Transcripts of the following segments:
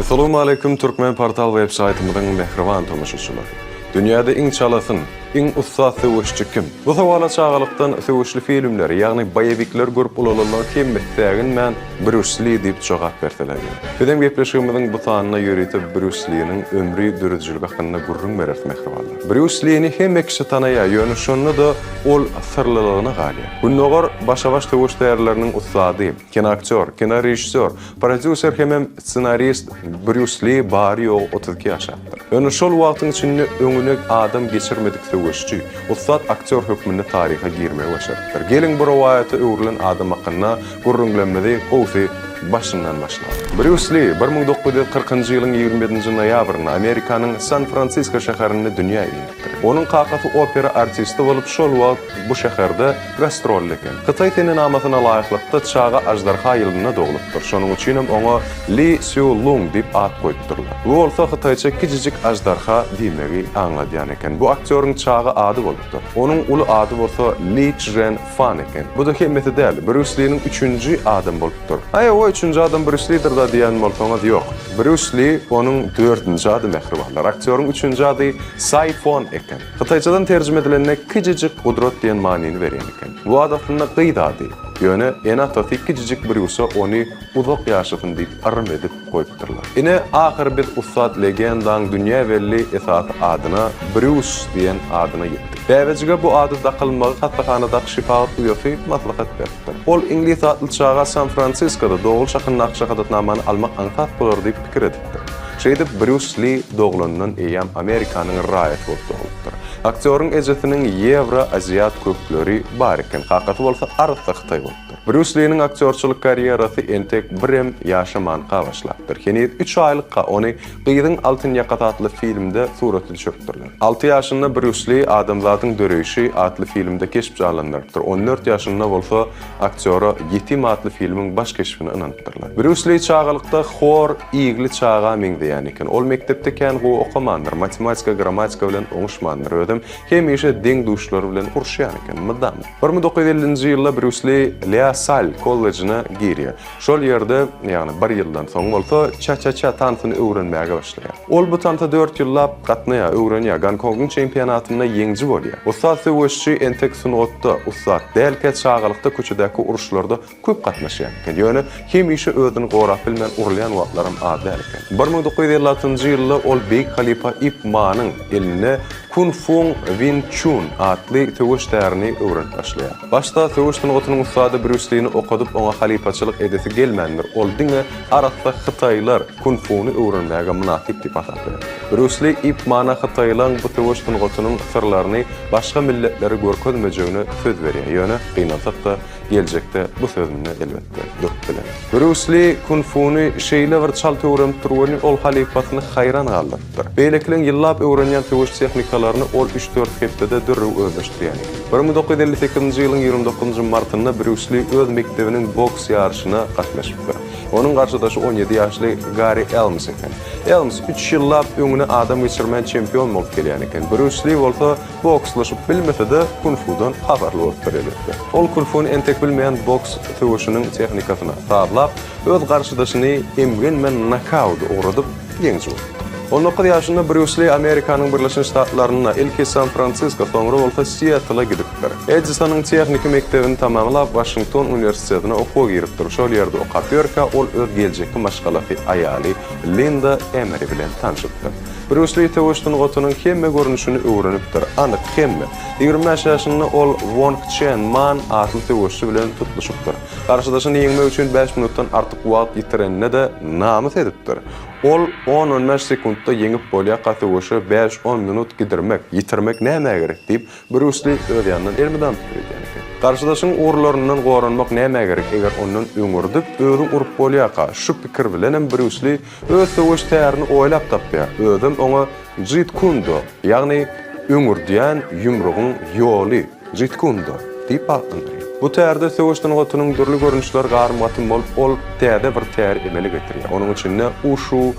Essalawmaleýkum Türkmen Portal web saýtymyzyň mähriban tomaşaçylary! Dünýäde iň çalasyn, iň ussat söweşçi kim? Bu sowala çagalykdan söweşli filmleri, ýagny boýewikleri görüp ulalanlaryň hemmesi säginmän Brýus Li diýip jogap berseler gerek. Bizem gepleşigimiziň bu sanynda ýörite Brýus Liniň ömri, döredijiligi hakynda gürrüň bereris mähribanlar. Brýus Lini hemme kişi tanaýar, ýöne şonda-da ol syrlylygyna galýar. Gündogar başa-baş söweş tärleriniň ussady, kinoaktýor, kinorežissýor, Prodýuser hemem ssenarist Brýus Li bary-ýogy 32 ýaşapdyr. Ýöne şol wagtyň içinde öňüne adam geçirmedik söweşçi, ussat aktýor hökmünde taryha girmegi başarypdyr. Geliň bu rowaýata öwrülen adam hakynda gürrüňlerimizi gowsy başyndan başlalyň. Brýus Li 1940-njy ýylyň 27-nji noýabrynda Amerikanyň San-Fransisko şäherinde dünýä inipdir. Onuň kakasy opera artisti bolup, şol wagt bu şäherde gastrolda eken. Hytaý senenamasyna laýyklykda çaga aždarha ýylynda doglupdyr. Şonuň üçinem oňa Li Sýu Lung diýip at goýupdyrlar. Bu bolsa hytaýça kiçijik aždarha diýmegi aňladýan eken. Bu aktýoryň çaga ady bolupdyr. Onuň uly ady bolsa Li Çžen Fan eken. Bu-da hemmesi däl, Brýus Liniň üçünji adam bolupdyr. Aý-owa üçünji adam Brýus Lidir-da diýen bolsaňyz, ýok. Brýus Li onuň dördünji ady mähribanlar. Aktýoryň üçünji ady Saý Fon eken. Hytaýçadan terjime edilende kijijik gudrat diýen manyny berýän eken. Bu at aslynda gyz ady. Ýöne ene-atasy kijijik Brýusa ony uzak ýaşasyn diýip yrym edip goýupdyrlar. Ine, ahyry biz ussat legendaň dünýä belli esasy adyna Brýus diýen adyna ýetdik. Bäbejige bu ady dakylmagy hassahanadaky şepagat uýasy maslahat beripdir. Ol iňlis atly çaga San-Fransiskoda dogluş hakyndaky şahadatnamany almak aňsat bolar diýip pikir edipdir. Şeýdip, Brýus Li doglandan eýýäm Amerikanyň raýaty bolup doglupdyr. Aktýoryň ejesiniň ýewro-aziat kökleri bar eken, kakasy bolsa arassa hytaý bolupdyr. Brýus Liniň aktýorçylyk karýerasy entek birem ýaşamanka başlapdyr. Heniz üç aýlykka ony Gyzyň altyn ýakasy atly filmde surata düşüripdirler. Alty ýaşynda Brýus Li Adamzadyň döreýşi atly filmde keşp janlandyrypdyr. On dört ýaşynda bolsa aktýora Ýetim atly filmiň baş keşbini ynanypdyrlar. Brýus Li çagalykda hor, igli çaga meňzeýän eken. Ol mekdepde kän gowy okamandyr, matematika, grammatika bilen oňuşmandyr. Özem hemişe deň-duşlary bilen uruşýan eken, mydama. 1950-nji ýylda Brýus Li Lea Sal kollejine girýär. Şol ýerde, ýagny bir ýyldan soň bolsa ça-ça-ça tansyny öwrenmäge başlaýar. Ol bu tansa dört ýyllap gatnaýar, öwrenýär, Gonkongyň çempionatynda ýeňiji bolýar. Ussat söweşçi entek sungatda ussat dälkä çagalykda köçedäki uruşlarda köp gatnaşýan eken. Ýöne hemişe özüni gorap bilmän urulýan wagtlaram az däl eken. 1956-njy ýylda ol beýik halypa Ip Manyň elinde Kun-fuň Win Çun atly söweş tärini öwrenip başlaýar. Başda söweş sungatynyň ussady Brýus Lini okadyp oňa halypaçylyk edesi gelmändir. Ol diňe arassa hytaýlar kung-funy öwrenmäge mynasyp diýip hasaplaýar. Brýus Li Ip Mana hytaýlaň bu söweş sungatynyň syrlaryny başga milletlere görkezmejegine söz berýär. Ýöne, gynansak-da, geljekde bu sözünde elbetde durup biler. Brýus Li kung-funy şeýle bir çalt öwrenipdir welin ol halypasyny haýran galdyrypdyr. Beýlekileň ýyllap öwrenýän söweş tehnikalaryny ol üç-dört hepdede derrew özleşdirýän eken. 1958-nji ýylyň 29-njy martynda Brýus Li öz mekdebiniň boks ýaryşyna gatnaşypdyr. Onuň garşydaşy 17 ýaşly Garri Elms eken. Elms üç ýyllap öňüne adam geçirmän çempion bolup gelýän eken. Brýus Li bolsa bokslaşyp bilmese-de, kung-fudan habarly bolupdyr elbetde. Ol kung-funy entek bilmeýän boks söweşiniň tehnikasyna sazlap, öz garşydaşyny emgenmän nokauda ugradyp, ýeňiji bolupdyr. On dokuz ýaşynda Brýus Li Amerikanyň Birleşen Ştatlarynda, ilki San-Fransisko, soňra bolsa Sietla gidipdir. Edisonyň tehniki mekdebini tamamlap, Waşington uniwersitetine okuwa giripdir. Şol ýerde okap ýörkä, ol öz geljekki maşgalasy, aýaly Linda Emeri bilen tanşypdyr. Brýus Li söweş sungatynyň hemme görnüşini öwrenipdir. Anyk, hemme. 25 ýaşynda ol Wong Çen Man atly söweşçi bilen tutluşypdyr. Garşydaşyny ýeňmek üçin bäş minutdan artyk wagt ýitirenine-de namys edipdir. Ol on-on bäş sekuntda ýeňip bolýarka söweşe bäş-on minut gidirmek, ýitirmek nämä gerek diýip, Brýus Li öz ýanyndan elmydam pikir edýän eken. Garşydaşyň ugurlaryndan goranmak nämä gerek, eger ondan öňürdip, özüň urup bolýarka? Şu pikir bilenem Brýus Li öz söweş tärini oýlap tapýar. Özem oňa Jit Kun Do, ýagny öňürdýän ýumrugyň ýoly, Jit Kun Do, diýip atlandyrýar. Bu tärde söweş sungatynyň dürli görnüşleri garym-gatym bolup, ol täze bir tär emele getirýär. Onuň içinde uşu,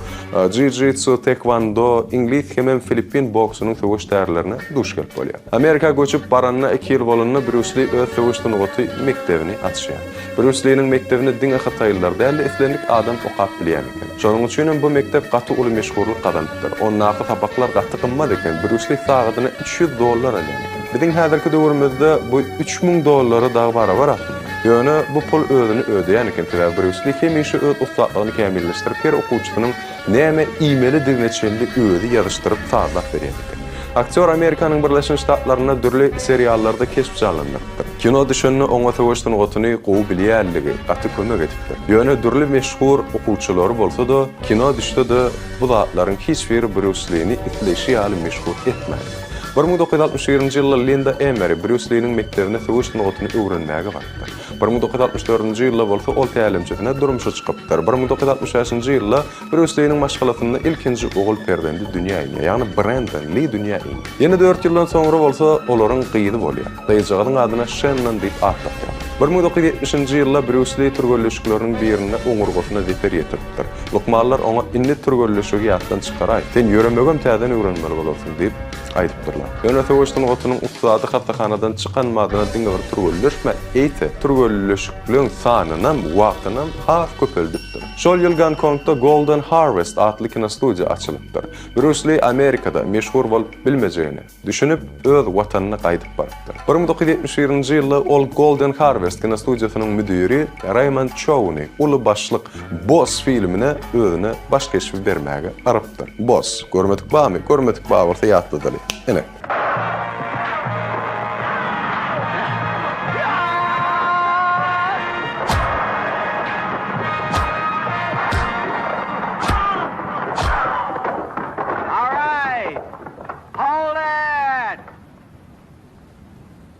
jiu-jitsu, taekwondo, iňlis hemem filippin boksunyň söweş tärlerine duş gelip bolýar. Amerika göçüp baranyna iki ýyl bolanda Brýus Li öz söweş sungaty mekdebini açýar. Brýus Liniň mekdebinde diňe hytaýlylar däl-de, islendik adam okap bilýän eken. Şonuň üçinem bu mekdep gaty uly meşhurlyk gazanypdyr. Ondaky sapaklar gaty gymmat eken, Brýus Li sagadyna 300 dollar alýan eken. Biziň häzirki döwrümizde bu 3000 dollara dagy barabar aslynda. Ýöne bu pul özüni ödeýän eken, sebäbi Brýus Li hemişe öz ussatlygyny kämilleşdirip, her okuwçysynyň näme iýmelidigine çenli özi ýazyşdyryp, sazlap berýän eken. Aktýor Amerikanyň Birleşen Ştatlarynda dürli seriallarda keşp janlandyrypdyr. Kino düşende oňa söweş sungatyny gowy bilýänligi gaty kömek edipdir. Ýöne dürli meşhur okuwçylary bolsa-da, kino düşse-de bu zatlaryň hiç biri Brýus Lini isleýşi ýaly meşhur etmändir. 1961-nji ýylda Linda Emeri Brýus Liniň mekdebine söweş sungatyny öwrenmäge barypdyr. 1964-nji ýylda bolsa ol tälimçisine durmuşa çykypdyr. 1965-nji ýylda Brýus Liniň maşgalasynda ilkinji ogul perzendi dünýä inýär, ýagny Brendon Li dünýä inýär. Ýene dört ýyldan soňra bolsa olaryň gyzy bolýar. Gyzjagazyň adyna Şennon diýip at dakýarlar. 1970-nji ýylda Brýus Li türgenleşikleriniň birinde oňurgasyna zeper ýetiripdir. Lukmanlar oňa indi türgenleşigi ýatdan çykaraý, sen ýöremegem täzeden öwrenmeli bolarsyň diýip aýdypdyrlar. Ýöne söweş sungatynyň ussady hassahanadan çykan badyna diňe bir türgenleşmän, eýse, türgenleşikleň sanynam, wagtynam has köpeldipdir. Şol ýyl Gonkongda Golden Harvest atly kinostudiýa açylypdyr. Brýus Li Amerikada meşhur bolup bilmejegine düşünip, öz watanyna gaýdyp barypdyr. 1971-nji ýylda ol Golden Harvest kinostudiýasynyň müdiri Raýmond Çouny Uly başlyk, Boss filmine özüne baş keşbi bermäge yrypdyr. Boss, görmedik barmy? Görmedik bar bolsa ýatladaly. Ine.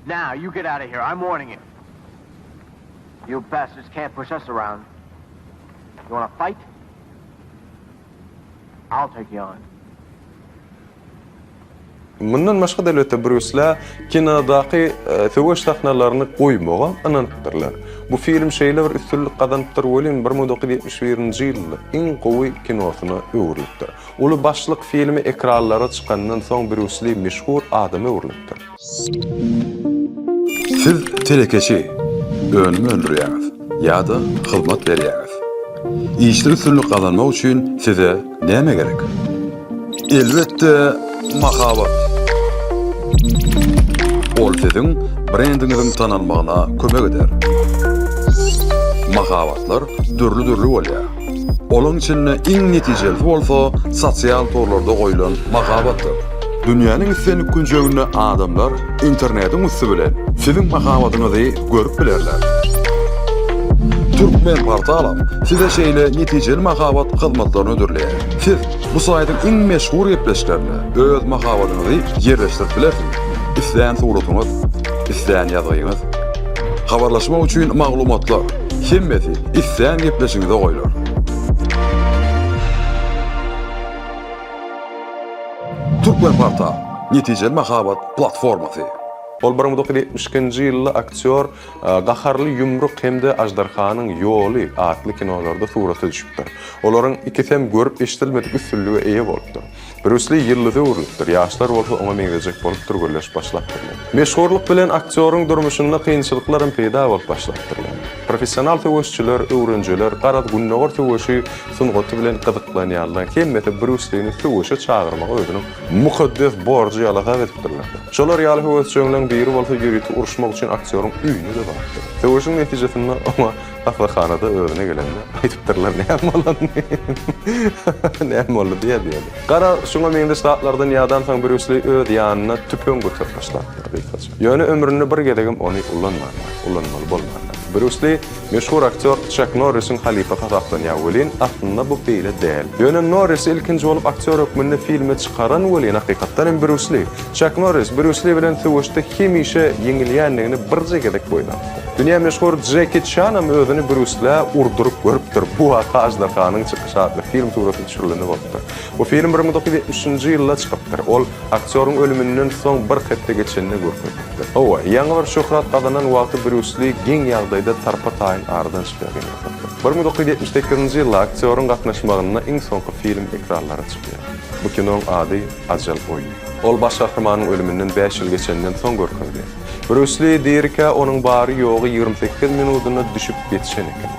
Now you get out of here. I'm warning you. You bastards can't push us around. You want to fight? I'll take you on. Mundan başga-da elbetde Brýus Lä kinodaky söweş sahnalaryny goýmagam ynanypdyrlar. Bu film şeýle bir üstünlik gazanypdyr welin, 1971-nji ýylda iň gowy kinosyna öwrülipdir. Uly başlyk filmi ekranlara çykandan soň Brýus Li meşhur adama öwrülipdir. Siz telekeçi, önüm öndürýäňiz ýa-da hyzmat berýäňiz. Işde üstünlik gazanmak üçin size näme gerek? Elbetde, mahabat. Ol siziň brendiňiziň tanalmagyna kömek eder. Mahabatlar dürli-dürli bolýar. Olaň içinde iň netijelisi bolsa sosial torlarda goýlan mahabatdyr. Dünýäniň islendik künjeginde adamlar internetiň üsti bilen siziň mahabatyňyzy görüp bilerler. Türkmenportalam size şeýle netijeli mahabat hyzmatlaryny hödürleýär. Siz bu saýtyň iň meşhur gepleşiklerinde öz mahabatyňyzy ýerleşdirip bilersiňiz. Islän suratyňyz, islän ýazgyňyz. Habarlaşmak üçin maglumatlar, hemmesi islän gepleşigiňize goýlar. Türkmenportal, netijeli mahabat platformasy. Ol 1972-nji ýylda aktýor Gaharly ýumruk hem-de Aždarhanyň ýoly atly kinolarda surata düşüpdir. Olaryň ikisem görüp-eşidilmedik üstünlige eýe bolupdyr. Brýus Li ýyldyza öwrülipdir, ýaşlar bolsa oňa meňzejek bolup türgenleşip başlapdyrlar. Meşhurlyk bilen aktýoryň durmuşynda kynçylyklar hem peýda bolup başlapdyrlar. Professional söweşçiler, öwrenjeler, garaz gündogar söweşi sungaty bilen gyzyklanýanlaryň hemmesi Brýus Lini söweşe çagyrmagy özüniň mukaddes borjy ýaly hasap edipdirler. Şolar ýaly höwesjeňleň biri bolsa ýörite uruşmak üçin aktýoryň öýüne-de barypdyr. Söweşiň netijesinde oňa Hassahanada özüne gelende aýdypdyrlar näme bolanyny. Näme boldy diýýär diýýär. Gara şuňa meňzeş zatlardan ýadansoň Brýus Li öz ýanyna tüpeň göterip başlapdyr gysgaça. Ýöne ömründe bir gezegem ony ulanmandyr, ulanmaly bolmandyr. Brýus Li meşhur aktýor Çak Norrisiň halypasy hasaplanýar welin, aslynda bu beýle däl. Ýöne Norrisi ilkinji bolup aktýor hökmünde filme çykaran welin hakykatdan hem Brýus Li. Çak Norris Brýus Li bilen söweşde hemişe ýeňilýändigini birje gezek boýun alypdyr. Dünýä meşhur Jeki Çanam özüni Brýus Lä urduryp görüpdir. Bu waka Aždarhanyň çykyşy atly film surata düşürilende bolupdyr. Bu film 1973-nji ýylda çykypdyr. Ol aktýoryň ölüminden soň bir hepde geçende görkezilipdir. edipdir. Hawa, ýaňy bir şöhrat gazanan wagty Brýus Li geň ýagdaýda tarpa-taýyn aradan çykýar gynansak-da. 1978-nji ýylda aktýoryň gatnaşmagynda iň soňky film ekranlara çykýar. Bu kinoň ady Ajal oýny. Ol baş gahrymanyň ölüminden bäş ýyl geçenden soň görkezilýär. Brýus Li dirikä onuň bary-ýogy 28 minudyna düşüp ýetişen eken.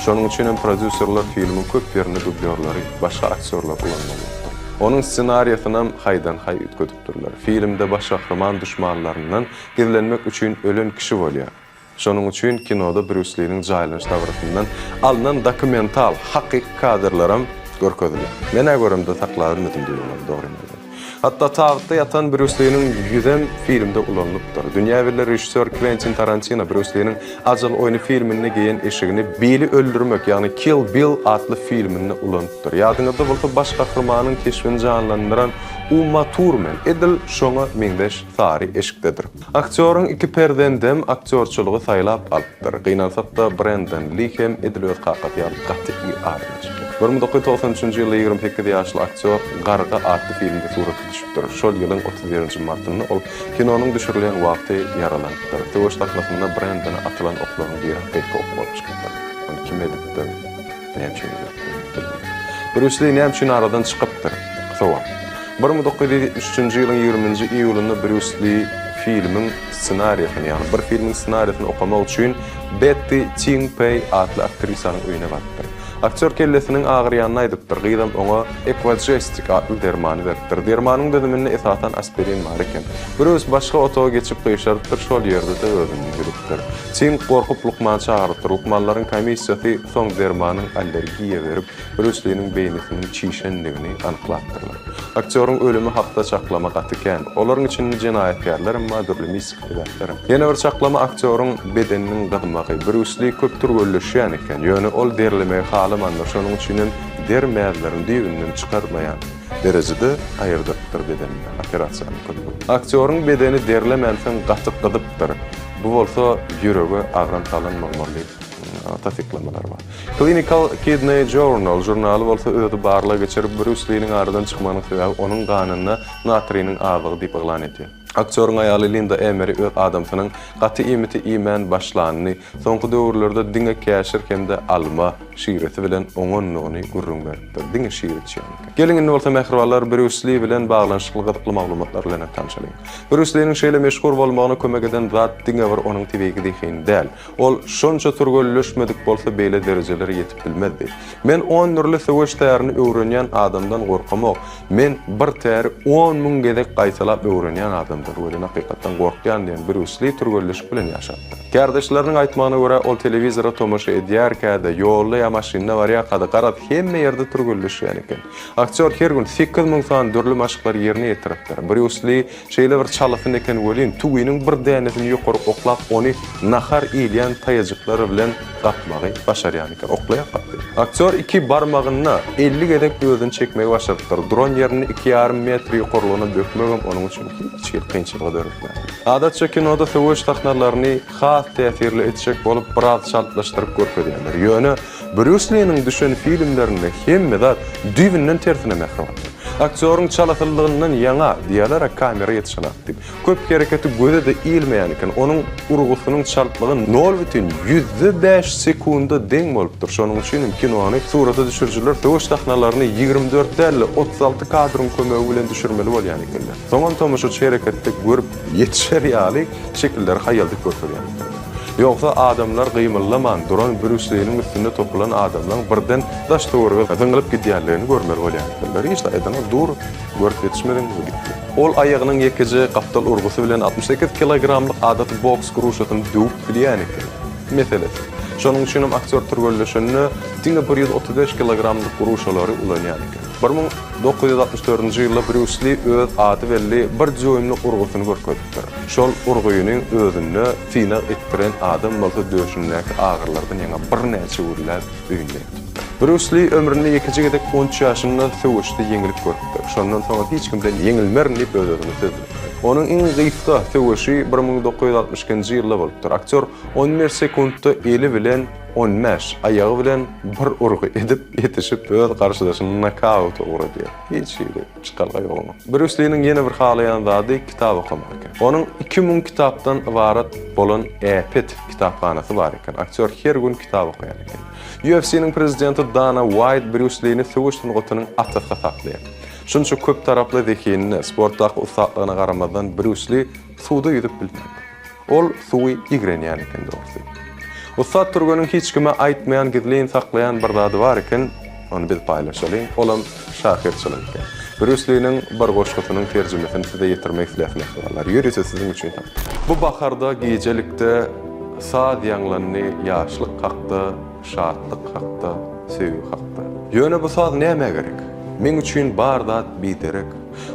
Şonuň üçin hem prodýuserler filmiň köp ýerinde dublýorlary, başga aktýorlary ulanmaly bolupdyr. Onuň ssenariýasynam haýdan-haý üýtgedipdirler. Filmde baş gahryman duşmanlaryndan gizlenmek üçin ölen kişi bolýar. Şonuň üçin kinoda Brýus Liniň jaýlanyş dabarasyndan alnan dokumental, hakyky kadrlaram görkezilýär. Men-ä göremde saklabilmedim duýgulary, dogrymy aýdaýyn. Hatda tabytda ýatan Brýus Liniň ýüzem filmde ulanylypdyr. Dünýä belli režissýor Kwentin Tarantino Brýus Liniň Ajal oýny filminde geýen eşigini Billi öldürmek, ýagny Kill Bill atly filminde ulanypdyr. Ýadyňyzda bolsa baş gahrymanyň keşbini janlandyran Uma Turmen edil şoňa meňzeş sary eşikdedir. Aktýoryň iki perzendem aktýorçylygy saýlap alypdyr. Gynansak-da, Brendon Li hem edil öz kakasy ýaly gaty ir aradan çykýar. 1993-nji ýylda 28 ýaşly aktýor Garga atly filmde surata düşüpdir. Şol ýylyň 31-nji martynda ol kinonyň düşürilýän wagty ýaralanypdyr. Söweş sahnasynda Brendona atylan oklaryň biri hakyky ok bolup çykypdyr. Ony kim edipdir, näme üçin edilipdir, bilmeýän. Brýus Li näme üçin aradan çykypdyr? Sowal. 1973-nji ýylyň ýigriminji iýulynda Brýus Li filmiň ssenariýasyny, ýagny bir filmiň ssenariýasyny okamak üçin Betti Ting Peý atly aktrisanyň öýüne barypdyr. Aktýor kellesiniň agyrýanyny aýdypdyr, gyzam oňa Equagestic atly dermany beripdir. Dermanyň düzüminde esasan aspirin bar eken. Brýus başga otaga geçip gyşarypdyr, şol ýerde-de özüni ýigidipdir. Ting gorkup lukman çagyrypdyr. Lukmanlaryň komissiýasy soň dermanyň allergiýa berip, Brýus Liniň beýnisiniň çişendigini anyklapdyrlar. Aktýoryň ölümi hakda çaklama gaty kän. Olaryň içinde jenaýatkärlerem bar, dürli mistiki sebäplerem. Ýene bir çaklama aktýoryň bedeniniň gyzmagy. Brýus Li köp türgenleşýän eken, ýöne ol derlemegi halamandyr, şonuň üçinem der mäzlerini düýbünden çykarmaýan derejede aýyrdyrypdyr bedeninden, operasiýanyň kömegi bilen. Aktýoryň bedeni derlemänsoň gaty gyzypdyr. Bu bolsa ýürege agram salan bolmaly diýip tassyklamalar bar. Clinical Kidney Journal žurnaly bolsa özi barlag geçirip, Brýus Liniň aradan çykmagynyň sebäbi onuň ganynda natriniň azlygy diýip yglan edýär. Aktýoryň aýaly Linda Emeri öz adamsynyň gaty iýmiti iýmän başlanyny, soňky döwürlerde diňe käşir hem-de alma şiresi bilen oňandygyny gürrüň beripdir. Diňe şire içýän eken. Geliň indi bolsa mähribanlar Brýus Li bilen baglanyşykly gyzykly maglumatlar bilen hem tanşalyň. Brýus Liniň şeýle meşhur bolmagyna kömek eden zat diňe bir onuň tebigy zehini däl. Ol şonça türgenleşmedik bolsa beýle derejelere ýetip bilmezdi. Men on dürli söweş tärini öwrenýän adamdan gorkamok. Men bir täri 10,000 gezek gaýtalap öwrenýän adamdan welin hakykatdan gorkýan diýen Brýus Li türgenleşik bilen ýaşapdyr. Kärdeşleriniň aýtmagyna görä ol telewizora tomaşa edýärkä-de, ýolda ýa maşynda barýarka-da garaz hemme ýerde türgenleşýän eken. Aktýor her gün 8000 sany dürli maşklary ýerine ýetiripdir. Brýus Li Şeýle bir çalasyn eken welin, tüwiniň bir dänesini ýokaryk oklap, ony nahar iýilýän taýajyklar bilen gapmagy başarýan eken. Oklaýar gapýar. Aktýor iki barmagynda 50 gezek özüni çekmegi başarypdyr. Duran ýerinde iki ýarym metr ýokarlygyna bökmegem onuň üçin hiç hili kynçylygy döretmändir. Adatça kinoda söweş sahnalaryny has täsirli etjek bolup biraz çaltlaşdyryp görkezýärler. Ýöne Brýus Liniň düşen filmlerinde hemme zat düýbünden tersine mähribandyr. Aktýoryň çalasyllygyndan ýaňa, diýýärler-ä kamera ýetişenak diýip. Köp hereketi göze-de ilmeýän eken. Onuň urgusynyň çaltlygy nol bütin ýüzde bäş sekunda deň bolupdyr. Şonuň üçin hem kinony surata düşürijiler söweş sahnalaryny 24 däl-de, 36 kadryň kömegi bilen düşürmeli bolýan ekenler. Soňam tomaşaçy hereketde görüp ýetişer ýaly şekilleri haýaldyp görkezýän ekenler. Ýogsa adamlar gymyldaman duran Brýus Liniň üstünde topulan adamlaň birden daş-töwerege zyňylyp gidýänligini görmeli bolýan ekenler. Hiç aýdanok, dur, görüp ýetişmediň we gitdi. Ol aýagynyň ýekeje gapdal urgusy bilen 68 kilogramlyk adaty boks gruşasyny döwüp bilýän eken. Meselesi. Şonuň üçinem aktýor türgenleşende diňe 135 kilogramlyk gruşalary ulanýan eken. 1964-nji ýylda Brýus Li öz ady belli bir dýuýmlyk urgusyny görkezipdir. Şol urgyny özünde synag etdiren adam bolsa döşündäki agyrylardan ýaňa birnäçe günläp öýünde ýatypdyr. Brýus Li ömründe ýekeje gezek 13 ýaşynda söweşde ýeňilip görüpdir. Şondan soňam hiç kimden ýeňilmerin diýip öz-özüne söz beripdir. Onuň iň gysga söweşi 1962-nji ýylda bolupdyr. Aktýor on bir sekuntda eli bilen on bäş, aýagy bilen bir urgy edip ýetişip öz garşydaşyny nokauta ugradýar. Hiç hili çykalga ýok oňa. Brýus Liniň ýene bir halaýan zady kitap okamak eken. Onuň 2000 kitapdan ybarat bolan äpet kitaphanasy bar eken. Aktýor her gün kitap okaýan eken. UFC-niň prezidenti Dana Uaýt Brýus Lini söweş sungatynyň atasy hasaplaýar. Şunça köp taraply zehinine, sportdaky ussatlygyna garamazdan Brýus Li suwda ýüzüp bilmändir. Ol suwy ýigrenýän eken dogrusy. Ussat türgeniň hiç kime aýtmaýan gizlin saklaýan bir zady bar eken, ony biz paýlaşalyň, olam şahyrçylyk eken. Brýus Liniň bir goşgusynyň terjimesini size ýetirmek isläs mähribanlar. Ýörite siziň üçin tapdym. Bu baharda gijelikde saz ýaňlandy ýaşlyk hakda, şatlyk hakda, söýgi hakda. Ýöne bu saz nämä gerek? Meň üçin bar zat biderek.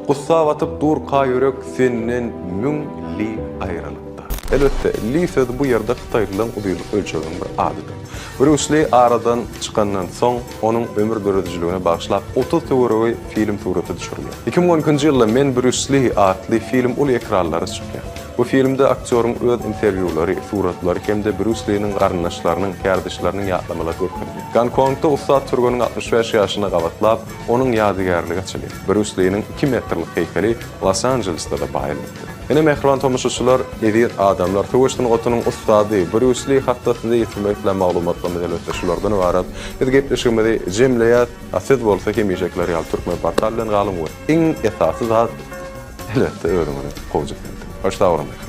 Gussa batyp durka ýürek senden müň li aýralykda. Elbetde, li sözi bu ýerde hytaýlylaryň uzynlyk ölçeginiň bir adydyr. Brýus Li aradan çykandan soň, onuň ömür döredijiligine bagyşlap 30 töweregi film surata düşürilýär. 2012-nji ýylda Men Brýus Li atly film uly ekranlara çykýar. Bu filmde aktýoryň öz interwýulary, suratlary hem-de Brýus Liniň garyndaşlarynyň, kärdeşleriniň ýatlamalary görkezilýär. Gonkongda ussat türgeniň 65 ýaşyna gabatlap, Onuň ýadygärligi açylýar. Brýus Liniň iki metrlik heýkeli Los-Anjelesde-de bar elbetde. Ine, mähriban tomaşaçylar, eziz adamlar, söweş sungatynyň ussady Brýus Li hakda size ýetirmek islän maglumatlarymyz elbetde şulardan ybarat. Biz gepleşigimizi jemleýäs, a siz bolsa hemişekiler ýaly Türkmenportal bilen galyň we iň esasy zat, elbetde özüňizi gowja serediň. Hoş sag boluň!